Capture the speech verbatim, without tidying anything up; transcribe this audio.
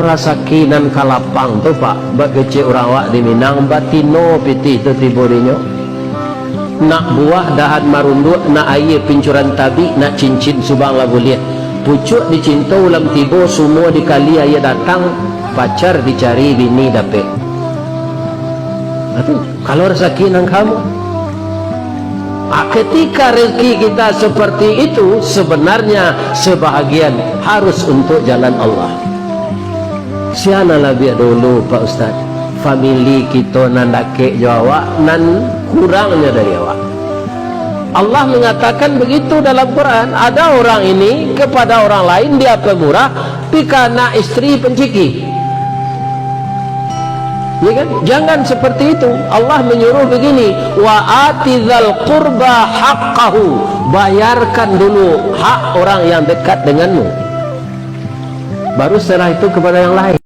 Rasaki nan ka lapang tu, Pak, bak kecek urang awak di Minang, batino pitih tu tibo dinyo. Nak buah dahan marunduak, nak aia pincuran tabik, nak cincin subang lah buliah. Pucuak dicinto ulam tibo, sumua dikali aia datang, pacar dicari, bini dapek. Nah, tu, kalau rasaki nan kamu. Ah, ketika rezeki kita seperti itu, sebenarnya sebahagian harus untuk jalan Allah. Sia nan labiah dulu, Pak Ustaz? Famili kito nan dakek jo awak, nan kurangnyo dari awak. Allah mengatakan begitu dalam Quran, ada orang ini kepada orang lain dia pemurah, tapi ka anak isteri penciki. Ya kan? Jangan seperti itu. Allah menyuruh begini, "Wa ati dzal qurba haqqahu." Bayarkan dulu hak orang yang dekat denganmu. Baru setelah itu kepada yang lain.